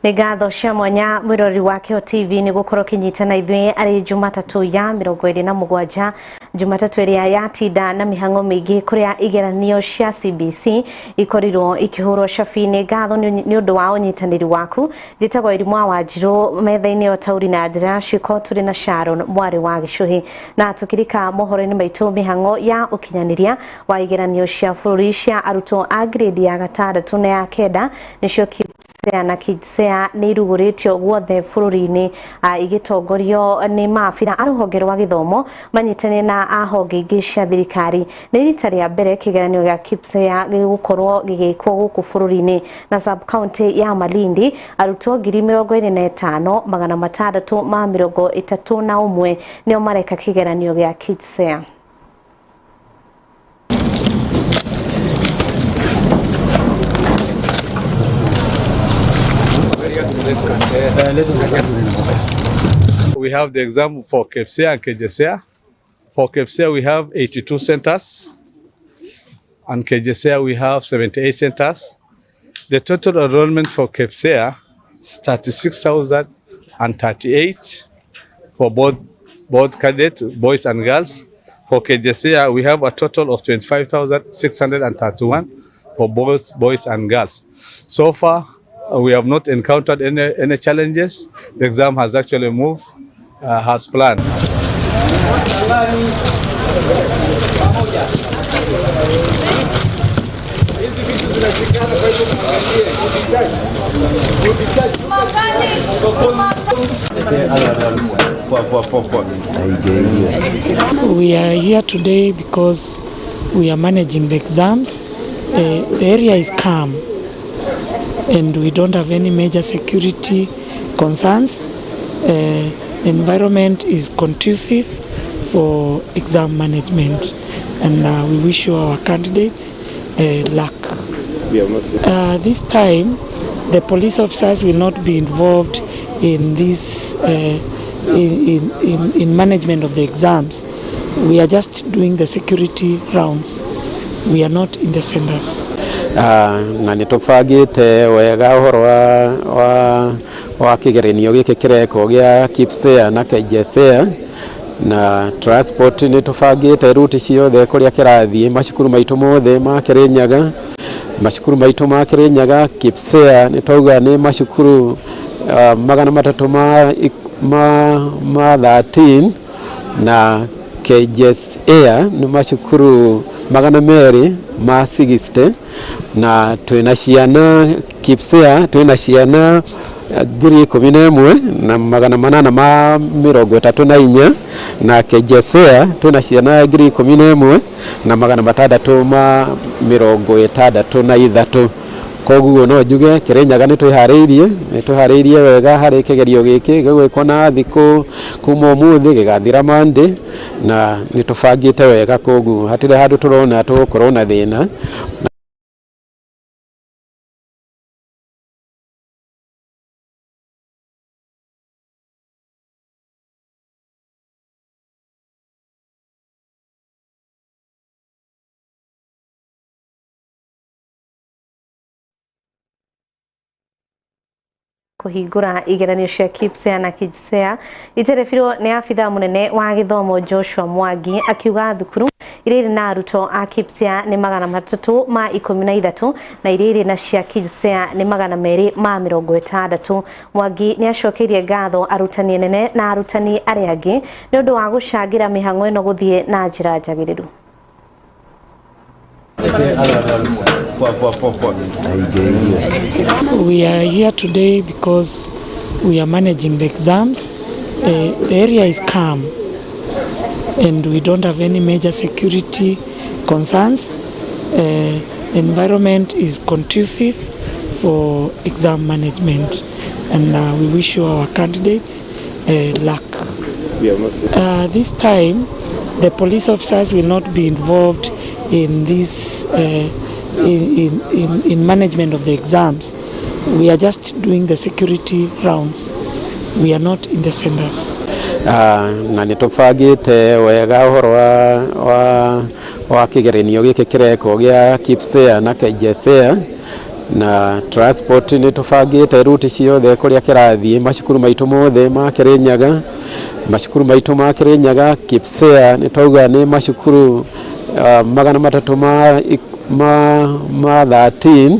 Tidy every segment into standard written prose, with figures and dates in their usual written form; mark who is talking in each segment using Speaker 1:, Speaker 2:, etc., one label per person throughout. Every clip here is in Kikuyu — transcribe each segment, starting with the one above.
Speaker 1: Nĩ ngatho cia mwanya mwĩroreri wa Kĩo TV nĩ gũkorwo ũkĩnyitana ithuĩ arĩ Jumatatũ ya 27, Jumatatũ ĩrĩa yatinda na mĩhang'o mĩingĩ kũrĩa igeranio cia CBC ikorirwo ikĩhũrwo cabi. Nĩ ngatho nĩ ũndũ wa ũnyitanĩri waku. Njĩtagwo Irimũ wa Wanjirũ, metha-inĩ ya ũtaũri na njĩra ya ciĩko tũrĩ na Sharon mwarĩ wa Gĩcũhĩ, na tũkĩrika mohoro-inĩ maitũ, mĩhang'o ya ũkinyanĩria wa igeranio cia bũrũri cia arutwo a grade ya gatandatũ na ya kenda, nĩcio KPSEA na KJSEA, nĩ irugũrĩtio guothe bũrũri-inĩ, igĩtongorio nĩ maabitha a rũhonge rwa gĩthomo manyitanĩire na a honge ingĩ cia thirikari. Nĩ rita rĩa mbere kĩgeranio gĩa KPSEA gĩgũkorwo gĩgĩkwo gũkũ bũrũri-inĩ, na sub county ya Malindi arutwo 25,631 nĩo mareka kĩgeranio gĩa KPSEA.
Speaker 2: We have the exam for KPSEA and KJSEA. For KPSEA, we have 82 centers, and KJSEA, we have 78 centers. The total enrollment for KPSEA is 36,038 for both cadets, boys and girls. For KJSEA, we have a total of 25,631 for both boys and girls. So far, we have not encountered any challenges. The exam has actually moved as planned.
Speaker 3: We are here today because we are managing the exams. The area is calm and we don't have any major security concerns. The environment is conducive for exam management, and we wish our candidates luck. This time, the police officers will not be involved in this in management of the exams. We are just doing the security rounds. We are not in the centers.
Speaker 4: Na nĩ tũbangĩte wega ũhoro wa kĩgeranio gĩkĩ kĩrekwo gĩa KPSEA na KJSEA, na transport nĩ tũbangĩte route ciothe kũrĩa kĩrathiĩ, macukuru maitũ mothe ma Kĩrĩnyaga, macukuru maitũ ma Kĩrĩnyaga. KPSEA nĩ twauga nĩ macukuru 300 ma 13, na KJSEA nĩ macukuru 260, na twĩna ciana KPSEA, twĩna ciana 11,834, na KJSEA twĩna ciana 11,663. Koguo no njuge Kĩrĩnyaga nĩ twĩharĩirie wega harĩ kĩgerio gĩkĩ gĩgwĩkwo na thikũ kuma ũmũthĩ gĩgathira Monday, na nĩ tũbangĩte wega, koguo hatirĩ handũ tũrona tũgũkorwo na thĩna.
Speaker 1: Kũhingũra igeranio cia KPSEA na KJSEA iterebirwo nĩ abithaa mũnene wa gĩthomo Joshua Mwangi, akiuga thukuru iria irĩ na arutwo a KPSEA nĩ 313, na iria irĩ na cia KJSEA nĩ 260. Mwangi nĩ acokeirie ngatho arutani anene na arutani arĩa angĩ nĩ ũndũ wa gũcangĩra mĩhang'o ĩno gũthiĩ na njĩra njagĩrĩru.
Speaker 3: We are here today because we are managing the exams. The area is calm and we don't have any major security concerns. The environment is conducive for exam management, and we wish our candidates luck. This time, the police officers will not be involved in this in management of the exams. We are just doing the security rounds. We are not in the centers.
Speaker 4: Na nĩ tũbangĩte wega ũhoro wa kĩgeranio gĩkĩ kĩrekwo gĩa KPSEA na KJSEA. Na transport nĩ tũbangĩte route ciothe kũrĩa kĩrathiĩ macukuru maitũ mothe ma Kĩrĩnyaga, macukuru maitũ ma Kĩrĩnyaga KPSEA nĩ twauga nĩ macukuru 300 ma 13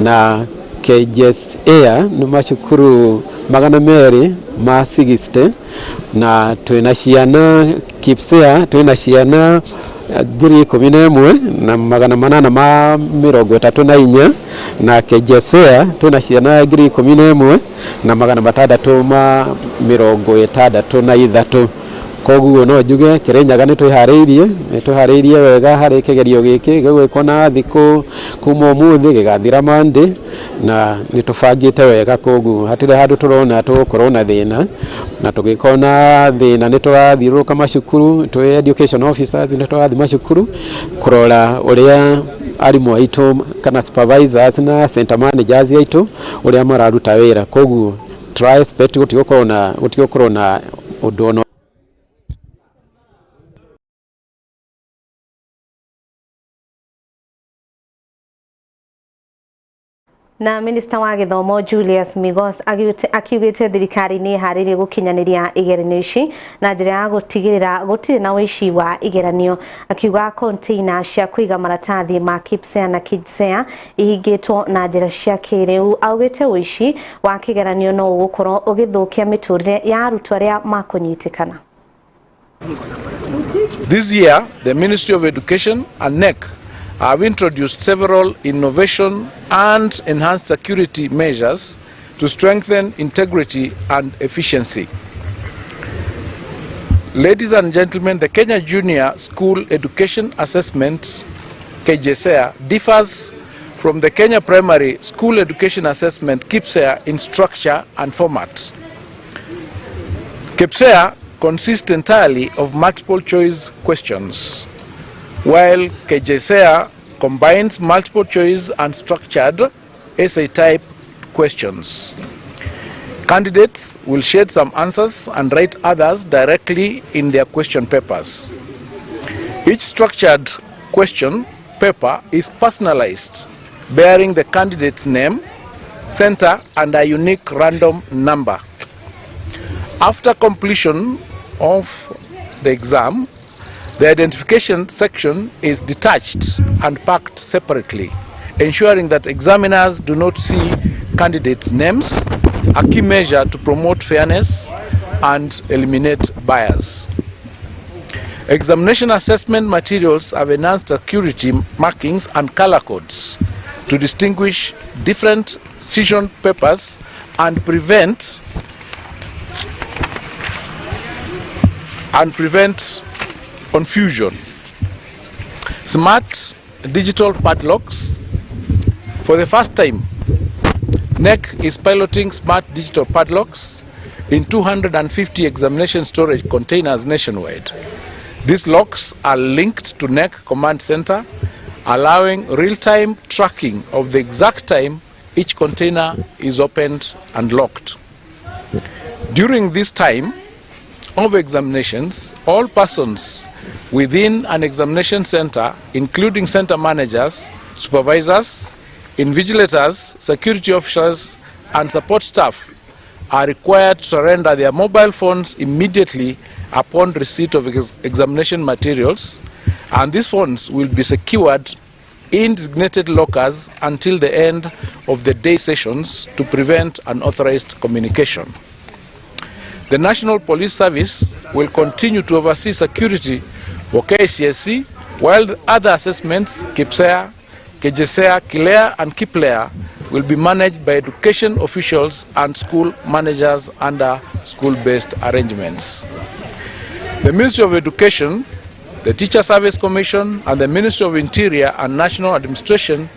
Speaker 4: na KJSEA nĩ macukuru 260 na twĩna ciana KPSEA twĩna ciana 11,834 na KJSEA twĩna ciana 11,663. Koguo no njuge Kĩrĩnyaga nĩ twĩharĩirie wega harĩ kĩgerio gĩkĩ gĩgwĩkwo na thikũ kuma ũmũthĩ gĩgathira Monday na nĩ tũbangĩte wega, koguo hatirĩ handũ tũrona tũgũkorwo na thĩna, na tũgĩkorwo na thĩna nĩ tũrathiũrũrũka macukuru twĩ education officers, nĩ tũrathiĩ macukuru kũrora ũrĩa arimũ aitũ kana supervisors na center managers aitũ ũrĩa mararuta wĩra, koguo try expect gũtigũkorwo na ũndũ ona.
Speaker 1: Na minista wa gĩthomo Julius Migos akiugĩte thirikari nĩ ĩharĩirie gũkinyanĩria igeranio ici na njĩra ya gũtigĩrĩra gũtirĩ na ũici wa igeranio, akiuga container cia kũiga maratathi ma KPSEA na KJSEA ihingĩtwo na njĩra cia kĩrĩu. Augĩte ũici wa kĩgeranio no ũgũkorwo ũgĩthũkia mĩtũrĩre ya arutwo arĩa makũnyitĩkana.
Speaker 5: This year, the Ministry of Education and KNEC have introduced several innovation and enhanced security measures to strengthen integrity and efficiency. Ladies and gentlemen, the Kenya Junior School Education Assessment, KJSEA, differs from the Kenya Primary School Education Assessment, KPSEA, in structure and format. KPSEA consists entirely of multiple choice questions, while KJSEA combines multiple choice and structured essay type questions. Candidates will shade some answers and write others directly in their question papers. Each structured question paper is personalized, bearing the candidate's name, center, and a unique random number. After completion of the exam, the identification section is detached and packed separately, ensuring that examiners do not see candidates' names, a key measure to promote fairness and eliminate bias. Examination assessment materials have enhanced security markings and color codes to distinguish different session papers and prevent confusion. Smart digital padlocks. For the first time, KNEC is piloting smart digital padlocks in 250 examination storage containers nationwide. These locks are linked to KNEC Command Center, allowing real-time tracking of the exact time each container is opened and locked. During this time of examinations, all persons within an examination center, including center managers, supervisors, invigilators, security officers, and support staff, are required to surrender their mobile phones immediately upon receipt of examination materials, and these phones will be secured in designated lockers until the end of the day sessions to prevent unauthorized communication. The National Police Service will continue to oversee security for KCSE, while the other assessments, KPSEA, KJSEA, KILEA, and KIPLEA, will be managed by education officials and school managers under school-based arrangements. The Ministry of Education, the Teacher Service Commission, and the Ministry of Interior and National Administration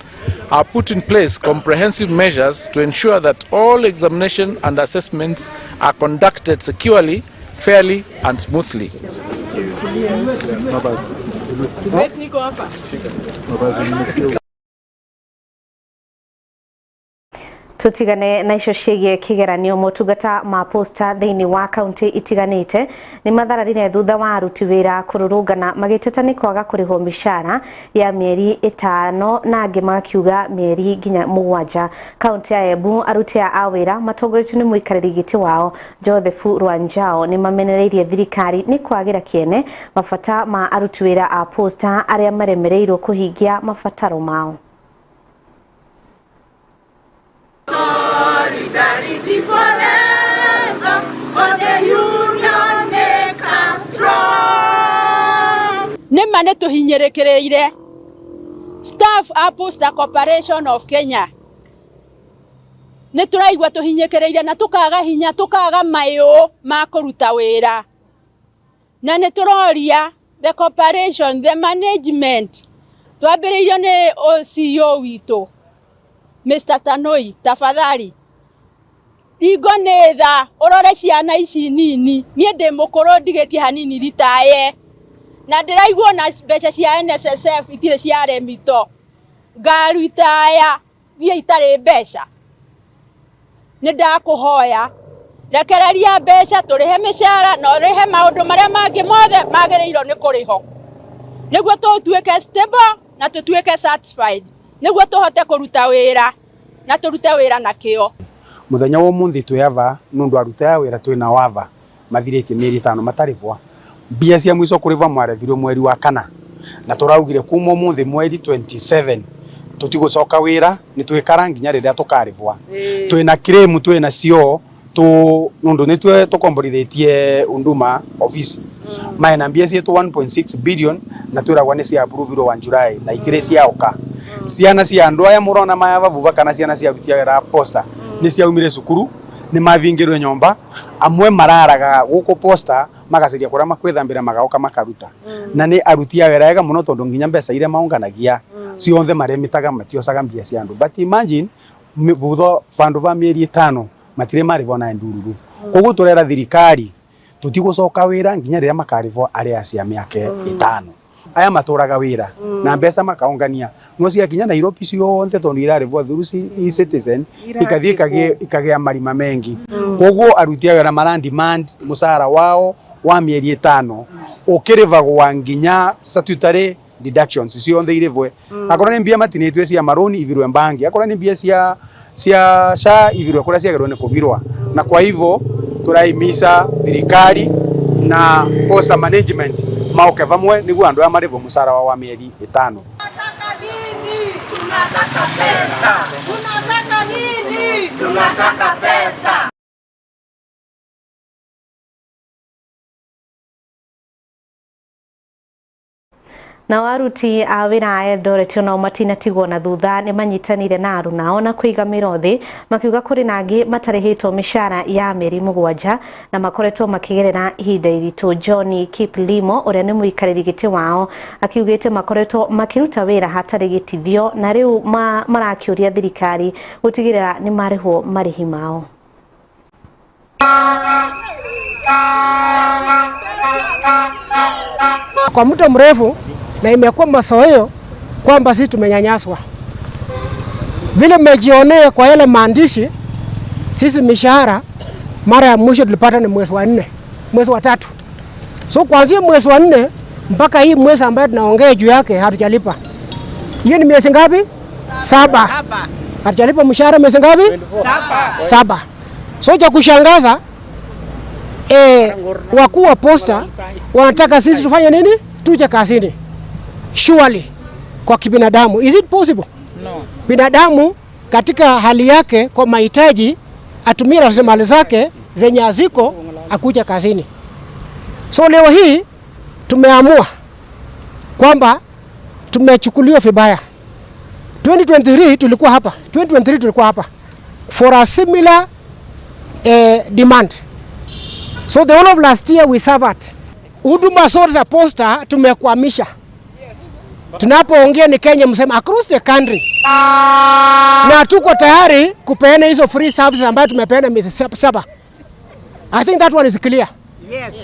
Speaker 5: are put in place comprehensive measures to ensure that all examination and assessments are conducted securely, fairly, and smoothly.
Speaker 1: Tutigane na icio ciĩgiĩ kĩgeranio. Motungata ma posta thĩinĩ wa kaunti itiganĩte nĩ mathararire thutha wa aruti wĩra kũrũrũngana magĩteta nĩ kwaga kũrĩhwo mĩcara ya mĩeri 5 na angĩ magakiuga mĩeri nginya 7. Kaunti ya Embu aruti a wĩra matongoretio nĩ mũikarĩri gĩtĩ wao Joseph Rwanjao nĩ mamenereirie thirikari nĩ kwagĩra kĩene mabata ma aruti wĩra a posta arĩa maremereirwo kũhingia mabataro mao.
Speaker 6: Solidarity forever, for the union makes us strong.
Speaker 7: Nĩ ma nĩ tũhinyĩrĩkĩrĩire staff a Posta Corporation of Kenya nĩ tũraigua tũhinyĩkĩrĩire na tũkaga hinya tũkaga mayũ ma kũruta wĩra na nĩ tũroria the corporation, the management twambĩrĩirio nĩ CEO witũ Mr. Tanoi, tafadhali ingo nĩ tha ũrore ciana ici nini niĩ ndĩ mũkũrũ ndigĩtie hanini ritaye na ndĩraigua na mbeca cia NSSF itirĩ cia remito ngaritaya thiĩ itarĩ mbeca nĩ ndakũhoya rekereria mbeca tũrĩhe mĩcara na ũrĩhe maũndũ marĩa mangĩ mothe magĩrĩirwo nĩ kũrĩho nĩguo tũtuĩke stable na tũtuĩke satisfied nĩguo tũhote kũruta wĩra na tũrute wĩra na kĩo.
Speaker 8: Muthenya wa umuthi twi ava nundu aruta wira twina wava mathirite mieri 5 matarivwa mbia cia mwico kurivwa mwarevirwo mweri wa kana na turaugire kuma umuthi mweri 27 tutigucoka wira ni twikara nginya riria tukarivwa twina claim twina cio tu nundu ni twe tukomborithitie Unduma office maena mbia cietu 1.6 billion na twiragwa ni cia approval wa July na itire ciaoka ciana cia andu aya murona maya vavuva kana ciana cia aruti a wira posta ni ciaumire cukuru ni mavingirwe nyomba amwe mararaga guku posta magaceria kuria makwithambira magaoka makaruta na ni aruti a wira ega muno tondu nginya mbeca iria maunganagia cionthe maremitaga matiocaga mbia cia andu but imagine vutho vandu va mieri 5 matire marivwo na ndururu koguo turera thirikari tutigucoka wira nginya riria makarivwo aria cia miaka 5 aya maturaga wira na mbeca makaungania no cia kinya Nairobi cionthe tondu irarivwo through e-Citizen ikathie ikagia marima mengi koguo aruti a wira mara demand mucara wao wa mieri 5 ukirivagwa nginya statutory deductions cionthe irivwe akorwo ni mbia matinitwe cia maroni ivirwe mbangi akorwo ni mbia cia SHA ivirwe kuria ciagirwo ni kuvirwa na kwa hivyo turaimisa thirikari na posta management maoke vamwe niguo andu aya marivwo mucara wa mieri 5.
Speaker 6: Tunataka pesa. Tunataka nini? Tunataka pesa.
Speaker 1: Na aruti a wĩra a Eldoret onao matinatigwo na thutha nĩ manyitanire na arunao na kũiga mĩro thĩ makiuga kũrĩ na angĩ matarĩhĩtwo mĩcara ya mĩeri 7 na makoretwo makĩgerera ihinda iritũ. John Kiplimo ũrĩa nĩ mũikarĩri gĩtĩ wao akiugĩte makoretwo makĩruta wĩra hatarĩ gĩtithio na rĩu marakĩũria thirikari gũtigĩrĩra nĩ marĩhwo marĩhi mao.
Speaker 9: Kwa muda mrefu na imekuwa mazoeo kwamba sisi tumenyanyaswa. Vile mmejionea kwa yale maandishi, sisi mishahara mara ya mwisho tulipata ni mwezi wa 4, mwezi wa 3. So kuanzia mwezi wa 4 mpaka hii mwezi ambayo tunaongea juu yake hatujalipa. Hiyo ni miezi ngapi? 7. Hatujalipa mshahara miezi ngapi? 7. So cha kushangaza wakuu wa posta wanataka sisi tufanye nini? Tuje kazini. Surely kwa kibinadamu, is it possible? No. Binadamu katika hali yake kwa mahitaji atumie rasilimali zake zenye haziko akuja kazini. So leo hii tumeamua kwamba tumechukuliwa vibaya. 2023 tulikuwa hapa. 2023 tulikuwa hapa for a similar demand. So the whole of last year we suffered. Huduma zote za posta tumekwamisha. Tunapoongea ni Kenya msema across the country. Na tuko tayari kupeana hizo free services ambayo tumepeana miezi 7. I think that one is clear. Yes.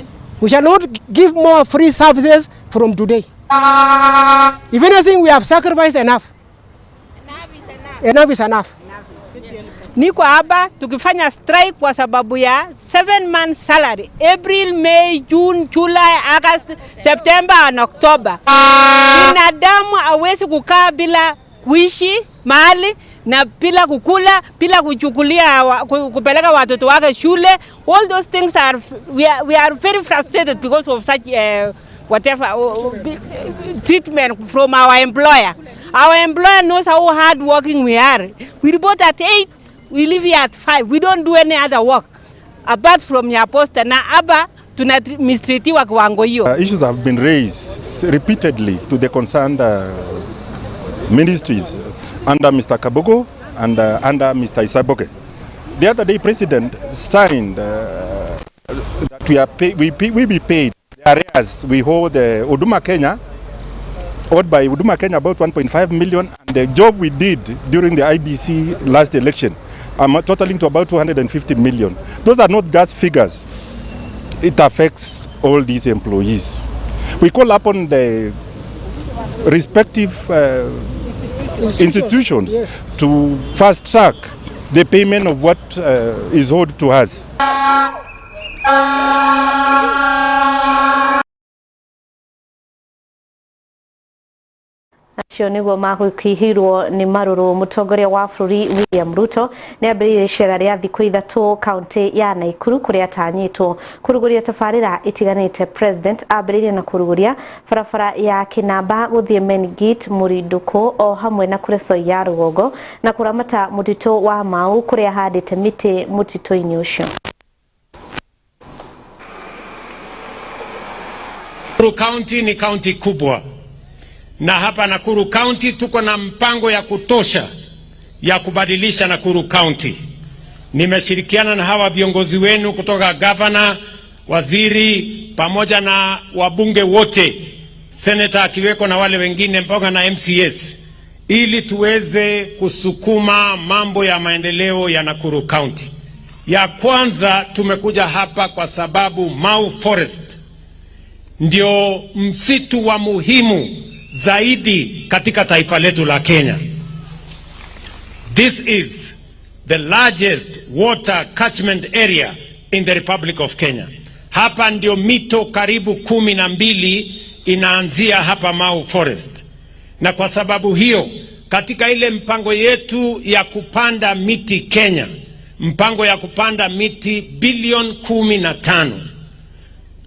Speaker 9: We shall not give more free services from today. If anything, we have sacrificed enough. Enough is enough. Enough is enough.
Speaker 10: Niko hapa tukifanya strike kwa sababu ya 7 month salary, April, May, June, July, August, September and October. Binadamu hawezi kukaa bila kuishi mahali na bila kukula, bila kuchukulia kupeleka watoto wake shule. All those things are we are very frustrated because of such whatever treatment from our employer. Our employer knows how hard working we are. We report at 8, we leave here at 5. We don't do any other work apart from ya posta, na hapa tuna mistreatiwa kiwango hiyo.
Speaker 11: Issues have been raised repeatedly to the concerned ministries under Mr. Kabogo and under Mr. Isaboke. The other day, President signed that we are pay, we, pay, we be paid the arrears we hold the Huduma Kenya, owed by Huduma Kenya about 1.5 million, and the job we did during the IEBC last election, totaling to about 250 million. Those are not just figures. It affects all these employees. We call upon the respective institutions to fast track the payment of what is owed to us.
Speaker 1: Acio niguo magũkĩhirwo nĩ marũrũ. Mũtongoria wa bũrũri William Ruto nĩ ambĩrĩirie icera rĩa thikũ 3 kaunti ya Naikuru, kũrĩa atanyĩtwo kũrugũria tabarĩra itiganĩte. President ambĩrĩirie na kũrugũria barabara ya Kĩnamba gũthiĩ Menengit Mũrindũkũ, o hamwe na Kuresoi ya rũgongo, na kũramata mũtitũ wa Mau, kũrĩa ahandĩte mĩtĩ mũtitũ-inĩ ũcio.
Speaker 12: Nakuru County ni kaunti kubwa, na hapa Nakuru County tuko na mpango ya kutosha ya kubadilisha Nakuru County. Nimeshirikiana na hawa viongozi wenu kutoka gavana, waziri, pamoja na wabunge wote, seneta akiweko na wale wengine mpaka na MCAs, ili tuweze kusukuma mambo ya maendeleo ya Nakuru County. Ya kwanza, tumekuja hapa kwa sababu Mau Forest ndio msitu wa muhimu zaidi katika taifa letu la Kenya. This is the largest water catchment area in the Republic of Kenya. Hapa ndio mito karibu 12 inaanzia hapa Mau Forest, na kwa sababu hiyo, katika ile mpango yetu ya kupanda miti Kenya, mpango ya kupanda miti bilioni 15,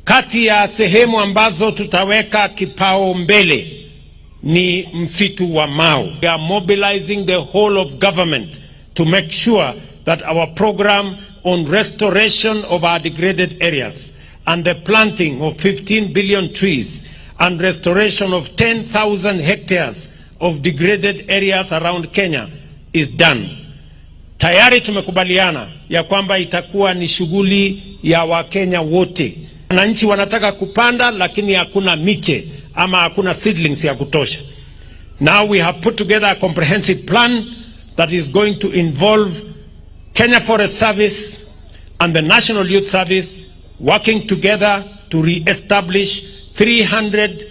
Speaker 12: kati ya sehemu ambazo tutaweka kipao mbele ni msitu wa Mau. We are mobilizing the whole of government to make sure that our program on restoration of our degraded areas and the planting of 15 billion trees and restoration of 10,000 hectares of degraded areas around Kenya is done. Tayari tumekubaliana ya kwamba itakuwa ni shughuli ya Wakenya wote. Wananchi wanataka kupanda, lakini hakuna miche ama hakuna seedlings ya kutosha. Now we have put together a comprehensive plan that is going to involve Kenya Forest Service and the National Youth Service working together to re-establish 300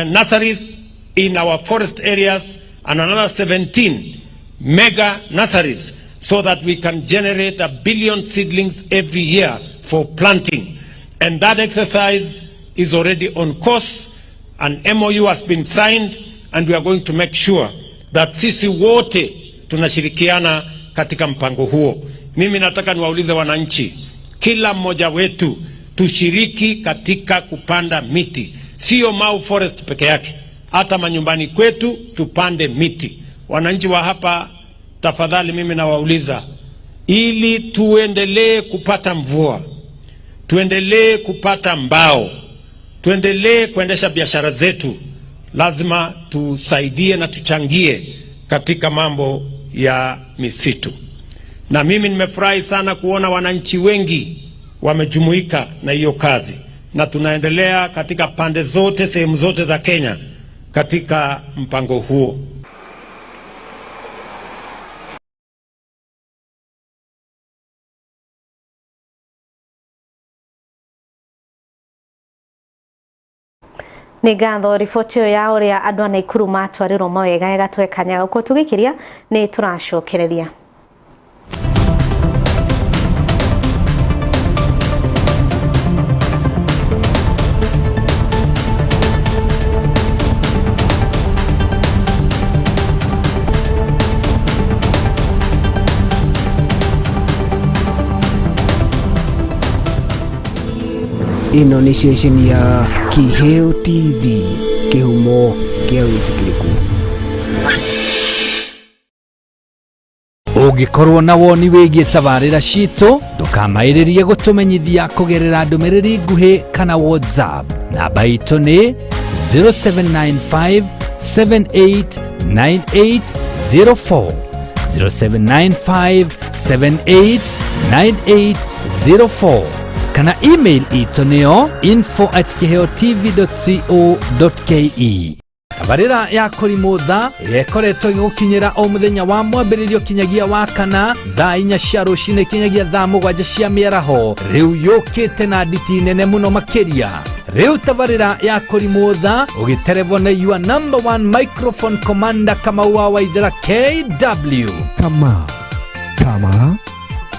Speaker 12: nurseries in our forest areas and another 17 mega nurseries so that we can generate a billion seedlings every year for planting. And that exercise is already on course. An MOU has been signed and we are going to make sure that sisi wote tunashirikiana katika mpango huo. Mimi nataka niwaulize wananchi, kila mmoja wetu tushiriki katika kupanda miti, sio Mau Forest peke yake, hata manyumbani kwetu tupande miti. Wananchi wa hapa, tafadhali, mimi nawauliza, ili tuendelee kupata mvua, tuendelee kupata mbao, tuendelee kuendesha biashara zetu, lazima tusaidie na tuchangie katika mambo ya misitu. Na mimi nimefurahi sana kuona wananchi wengi wamejumuika na hiyo kazi, na tunaendelea katika pande zote, sehemu zote za Kenya katika mpango huo.
Speaker 1: Nĩ ngatho. Riboti ĩyo ya ũrĩa andũ a Naikuru matwarirwo mawega ĩgatũhe kanya gũkũ tũgĩkĩria nĩ tũracokereria.
Speaker 13: Ĩno nĩ ceceni ya Kĩheo TV, kĩhumo kĩa wĩtĩkĩrĩku.
Speaker 14: Ũngĩkorwo na woni wĩgiĩ tabarĩra citũ, ndũkamaĩrĩrie gũtũmenyithia kũgerera ndũmĩrĩri nguhĩ kana WhatsApp. Namba itũ nĩ 0795 789804, 0795 789804, kana email itũ nĩyo info@kiheotv.co.ke. Tabarĩra ya Kũrimũ Tha ĩrĩa ĩkoretwo ĩgĩgũkinyĩra o mũthenya wa mwambĩrĩrio kinyagia wa kana thaa 4 cia rũcinĩ kinyagia thaa 7 cia mĩaraho, rĩu yũkĩte na nditi nene mũno makĩria. Rĩu tabarĩra ya Kũrimũ Tha ũgĩterevwo nĩ your number one microphone commander Kamau wa Waithera KW.
Speaker 15: Kama kama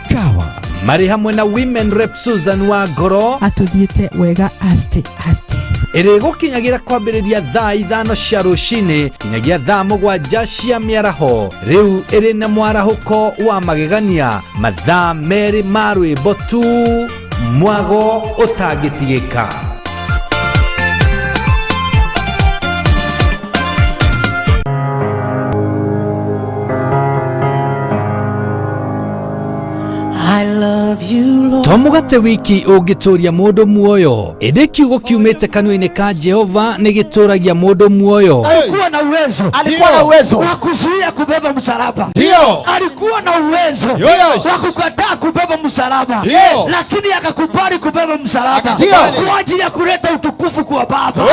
Speaker 15: kawa.
Speaker 14: Marĩ hamwe na women rep Susan wa Ngoro.
Speaker 16: Atũthiĩte wega aste aste.
Speaker 14: Ĩrĩgũkinyagĩra kwambĩrĩria thaa 5 cia rũcinĩ kinyagia thaa 7 cia mĩaraho. Rĩu ĩrĩ na mwarahũko wa magegania, mathaa 2 ma rwĩmbo tu, mwago ũtangĩtigĩka.
Speaker 16: I love you, Lord.
Speaker 14: To mũgate wiki ũngĩtũria mũndũ muoyo, ĩndĩ kiugo kiumĩte kanua-inĩ ka Jehova nĩ gĩtũragia mũndũ muoyo.
Speaker 17: Alikuwa na uwezo.
Speaker 18: Alikuwa na uwezo.
Speaker 17: Wa kuzuia kubeba msalaba.
Speaker 18: Ndio.
Speaker 17: Alikuwa na uwezo.
Speaker 18: Yes.
Speaker 17: Wa kukataa kubeba msalaba.
Speaker 18: Yes.
Speaker 17: Lakini akakubali kubeba msalaba.
Speaker 18: Ndio.
Speaker 17: Kwa ajili ya kuleta utukufu kwa Baba.
Speaker 18: Yes.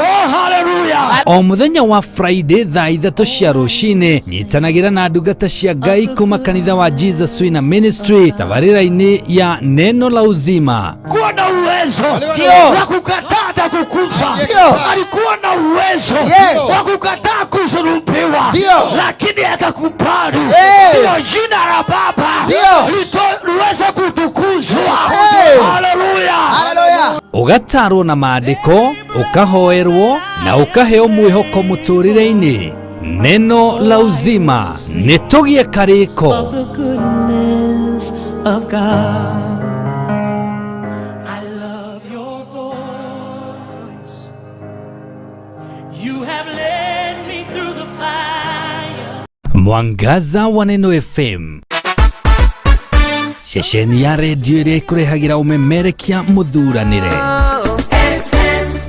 Speaker 17: Oh, hallelujah.
Speaker 14: O mũthenya wa Friday thaa 3 cia rũcinĩ, nyitanagĩra na ndungata cia Ngai kuma kanitha wa Jesus Winner Ministry tabarĩra-inĩ ya Neno la Uzima.
Speaker 17: Alikuwa na uwezo.
Speaker 18: Ndio.
Speaker 17: Wa kukataa hata kukufa.
Speaker 18: Ndio.
Speaker 17: Alikuwa na uwezo.
Speaker 18: Yes.
Speaker 17: Wa kukataa kusulubiwa.
Speaker 18: Ndio.
Speaker 17: Lakini akakubali.
Speaker 18: Yes.
Speaker 17: Ndio jina la Baba
Speaker 18: Ndio.
Speaker 17: liweze kutukuzwa.
Speaker 18: Hey.
Speaker 17: Hallelujah.
Speaker 18: Hallelujah.
Speaker 14: Ũgatarwo na maandĩko, ũkahoerwo na ũkaheo mwĩhoko mũtũrĩre-inĩ. Neno la Uzima, nĩ tũgĩe karĩko.
Speaker 16: The goodness of God.
Speaker 6: I love your voice. You have led me through the fire.
Speaker 14: Mwangaza wa Neno FM, ceceni ya redio ĩrĩa ĩkũrehagĩra ũmemerekia mũthuranĩre.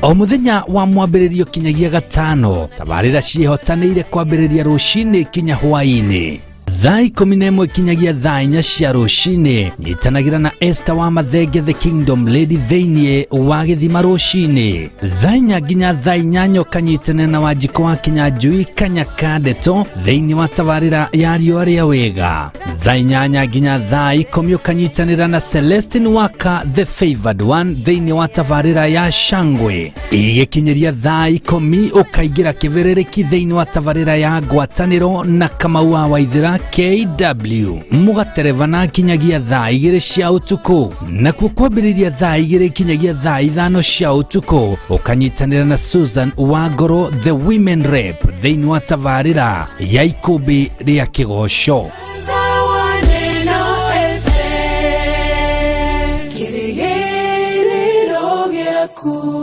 Speaker 14: O mũthenya wa mwambĩrĩrio kinyagia gatano, tabarĩra ciĩhotanĩire kwambĩrĩria rũcinĩ kinya hwaĩ-inĩ thaa 11 kinyagia thaa 4 cia rũcinĩ. Nyitanagĩra na Esther wa Mathenge the Kingdom Lady thĩinĩ wa gĩthima rũcinĩ thaa 4 nginya thaa 8, ũkanyitanĩra na Wanjikũ wa Kinyanjui Kanyaka Ndeto thĩinĩ wa tabarĩra ya riũa rĩa wega. Thaa 8 nginya thaa 10 ũkanyitanĩra na Celestine Waka the Favored One thĩinĩ wa tabarĩra ya Shangwe. Igĩkinyĩria thaa 10 ũkaingĩra kĩbĩrĩrĩki thĩinĩ wa tabarĩra ya Ngwatanĩro na Kamau wa Waithera KW, mũgaterevana kinyagia thaa 2 cia ũtukũ. Nakuo kwambĩrĩria thaa 2 kinyagia thaa 5 cia ũtukũ ũkanyitanĩra na Susan Wangoro the Women Rep thĩinĩ wa tabarĩra ya Ikũmbĩ rĩa Kĩgoco.
Speaker 6: Kĩrĩgĩrĩro gĩaku.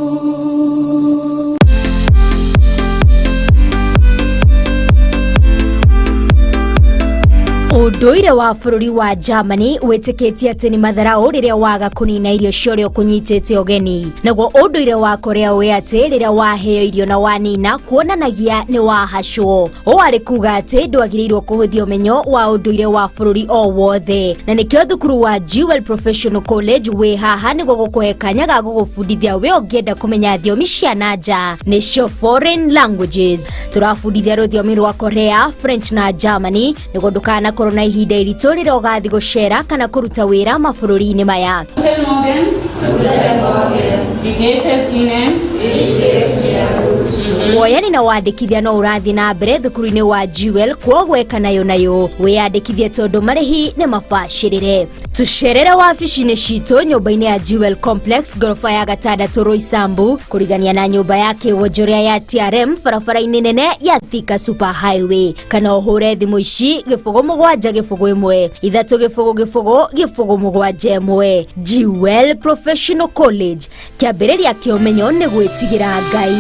Speaker 19: Ũndũire wa bũrũri wa Germany wĩtĩkĩtie atĩ nĩ matharau rĩrĩa waga kũnina irio cia ũrĩa ũkũnyitĩte ũgeni. Naguo ũndũire wa Korea ũĩ atĩ rĩrĩa waheo irio na wanina kuonanagia nĩ wahacwo. Ũũ arĩ kuga atĩ ndwagĩrĩirwo kũhũthia ũmenyo wa ũndũire wa bũrũri o wothe. Na nĩkĩo thukuru wa Jewel Professional College wĩ haha nĩguo gũkũhe kanya ga gũgũbundithia we ũngĩenda kũmenya thiomi cia na nja, nĩcio foreign languages. Tũrabundithia rũthiomi rwa Korea, French na Germany nĩguo ndũkanakorwo na ihinda iritũ rĩrĩa ũgathiĩ gũcera kana kũruta wĩra mabũrũri-inĩ maya.
Speaker 20: Guten Morgen. Guten Morgen. Wie geht es Ihnen? Ich geht's mir gut.
Speaker 19: Woyani na wandĩkithia no ũrathiĩ na mbere thukuru-inĩ wa Jewel, kwoguo ĩka nayo nayo wĩyandĩkithie tondũ marĩhi nĩ mabacĩrĩre. Tũcerere wabici-inĩ citũ nyũmba-inĩ ya Jewel Complex ngoroba ya gatandatũ Roysambu, kũrigania na nyũmba ya kĩwonjoria ya TRM barabara-inĩ nene ya Thika Super Highway, kana ũhũre thimũ ici 0 7 0 1 3 0 0 0 7 1. Jewel Professional. Professional College. Kĩambĩrĩria kĩa ũmenyo nĩ gwĩtigĩra Ngai.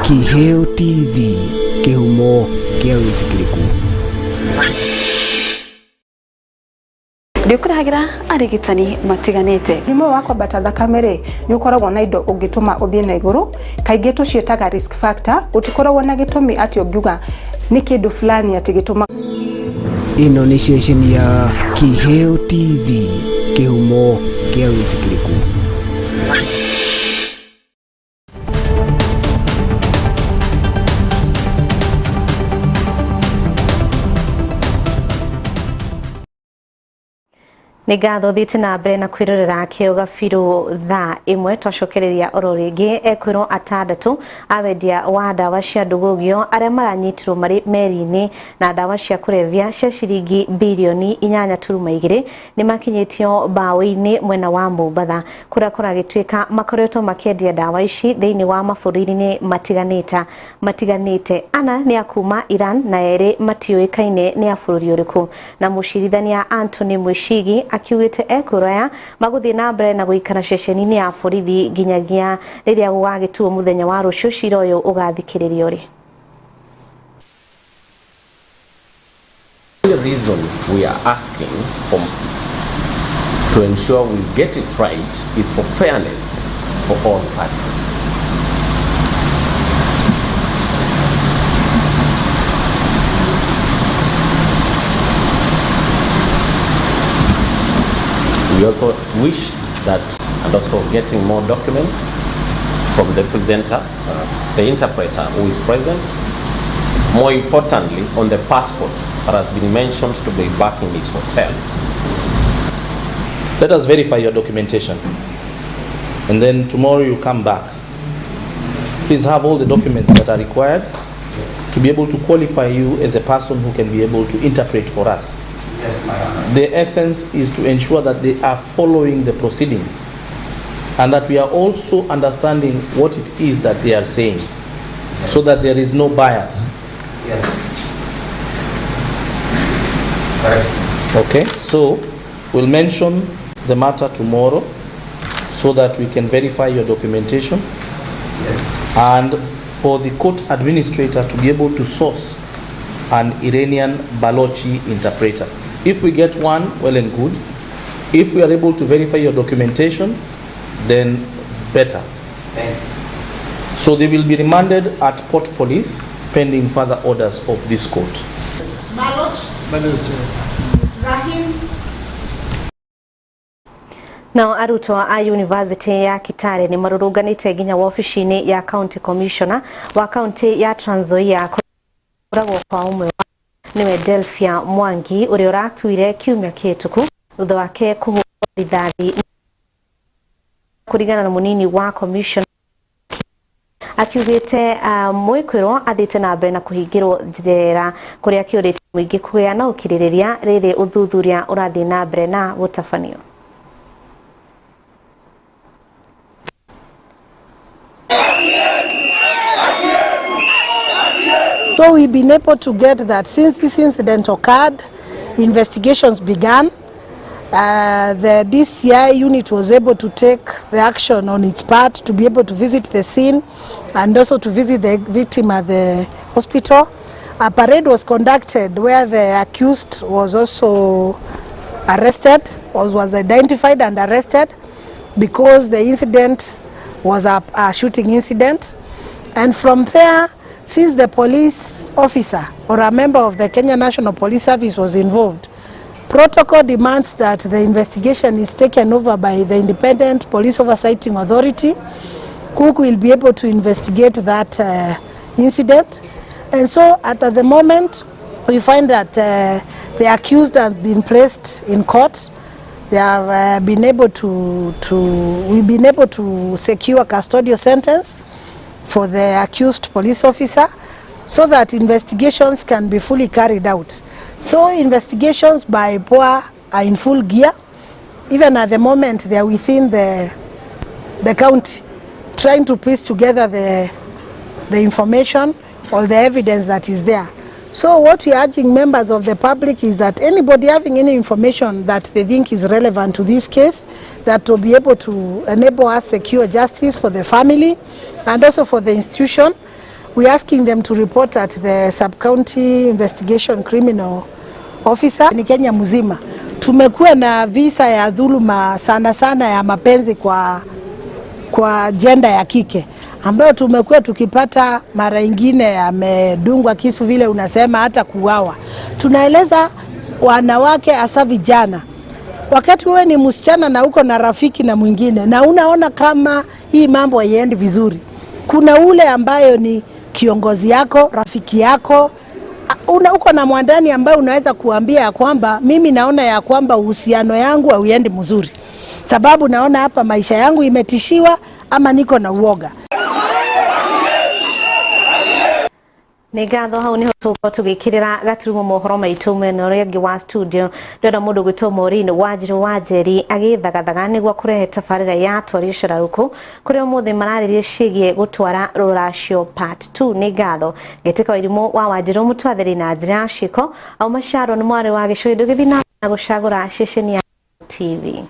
Speaker 13: Kiheo TV, kĩhumo kĩa wĩtĩkĩrĩku.
Speaker 18: Ndĩkũrehagĩra arigitani matiganĩte.
Speaker 21: Mũrimũ wa kwambata thakame rĩ, nĩ ũkoragwo na indo ũngĩtũma ũthiĩ na igũrũ, kaingĩ tũciĩtaga risk factor. Gũtikoragwo na gĩtũmi atĩ ũngiuga nĩ kĩndũ fulani atĩ gĩtũma.
Speaker 13: Ĩno nĩ ceceni ya Kiheo TV, kĩhumo kĩa wĩtĩkĩrĩku.
Speaker 1: Nĩ ngatho thiĩte na mbere na kwĩrorera kĩo gabiru thaa ĩmwe twacokereria oro rĩngĩ ekwĩrwo atandatũ a wendia wa ndawa cia ndũgũgio arĩa maranyitirwo marĩ meri-inĩ na ndawa cia kũrebia cia ciringi birioni 8.2 nĩ makinyĩtio mbaũ-inĩ mwena wa Mombatha kũrĩa kũragĩtuĩka makoretwo makĩendia ndawa ici thĩinĩ wa mabũrũri-inĩ matiganĩte. Ana nĩ a kuma Iran na erĩ matiũĩkaine nĩ a bũrũri ũrĩkũ. Na mũcirithania Anthony Mwĩcigi akiugĩte ekwĩrwo aya magũthiĩ na mbere na gũikara ceceni-inĩ ya borithi nginyagia rĩrĩa gũgagĩtuo mũthenya wa rũciũ cira ũyũ ũgathikĩrĩrio rĩ.
Speaker 22: The reason we are asking for to ensure we get it right is for fairness for all parties. We also wish that, and also getting more documents from the presenter, the interpreter who is present, more importantly on the passport that has been mentioned to be back in his hotel.
Speaker 23: Let us verify your documentation, and then tomorrow you come back. Please have all the documents that are required to be able to qualify you as a person who can be able to interpret for us.
Speaker 8: Yes, my Honor.
Speaker 23: The essence is to ensure that they are following the proceedings and that we are also understanding what it is that they are saying, yes, so that there is no bias.
Speaker 8: Yes. Correct.
Speaker 23: Okay, so we'll mention the matter tomorrow so that we can verify your documentation.
Speaker 8: Yes.
Speaker 23: And for the court administrator to be able to source an Iranian Balochi interpreter. If we get one, well and good. If we are able to verify your documentation, then better.
Speaker 8: Thank you.
Speaker 23: So they will be remanded at Port Police pending further orders of this court.
Speaker 24: Baloch. Rahim.
Speaker 1: Nao arutwo a University ya Kitale nĩ marũrũnganĩte nginya wabici-inĩ ya County Commissioner wa kaunti ya Trans Nzoia kũragwo kwa ũmwe nĩwe Delphia Mwangi ũrĩa ũrakuire kiumia kĩhĩtũku thutha wake kũhũrwo rithathi kũringana na mũnini wa commissioner akiugĩte mwĩkwĩrwo athiĩte na mbere na kũhingĩrwo njera kũrĩa kĩũrĩtie mũingĩ kũgĩa na ũkirĩrĩria rĩrĩ ũthuthuria ũrathiĩ na mbere na gũtabanio.
Speaker 24: So we've been able to get that since this incident occurred, investigations began. The DCI unit was able to take the action on its part to be able to visit the scene and also to visit the victim at the hospital. A parade was conducted where the accused was also arrested, or was identified and arrested, because the incident was a shooting incident. And from there, since the police officer or a member of the Kenya National Police Service was involved, protocol demands that the investigation is taken over by the Independent Police Oversighting Authority, who will be able to investigate that incident. And so at the moment, we find that the accused have been placed in court. They have been able we've been able to secure custodial sentence for the accused police officer so that investigations can be fully carried out. So investigations by POA are in full gear. Even at the moment, they are within the county, trying to piece together the information or the evidence that is there. So what we are urging members of the public is that anybody having any information that they think is relevant to this case, that will be able to enable us secure justice for the family and also for the institution, we're asking them to report at the sub-county investigation criminal officer. Ni Kenya mzima tumekuwa na visa ya dhuluma sana sana ya mapenzi kwa jenda ya kike ambayo tumekuwa tukipata, mara ingine amedungwa kisu vile unasema, hata kuuawa. Tunaeleza wanawake hasa vijana, wakati wewe ni msichana na uko na rafiki na mwingine na unaona kama hii mambo haiendi vizuri, kuna ule ambayo ni kiongozi yako, rafiki yako, uko na mwandani ambaye unaweza kuambia ya kwamba mimi naona ya kwamba uhusiano yangu hauendi mzuri, sababu naona hapa maisha yangu imetishiwa ama niko na uoga.
Speaker 1: Nĩ ngatho, hau niho tũgũkorwo tũgĩkĩrĩra gaturumo mohoro maitũ mwena ũrĩa ũngĩ wa studio. Ndĩrona mũndũ gwĩtwo Maureen Wanjiru Wanjeri agĩthagathaga nĩguo kũrehe tabarĩra ya twario caraũkũ kũrĩa ũmũthĩ mararĩria ciĩgiĩ gũtwara rũracio part 2. Nĩ ngatho ngĩtĩka wairimũ wa Wanjiru mũtwathĩri na njĩra ya ciĩko auma Sharon mwarĩ wa Gĩcũhĩ. Ndũgĩthiĩ na gũcagũra ceceni ya TV.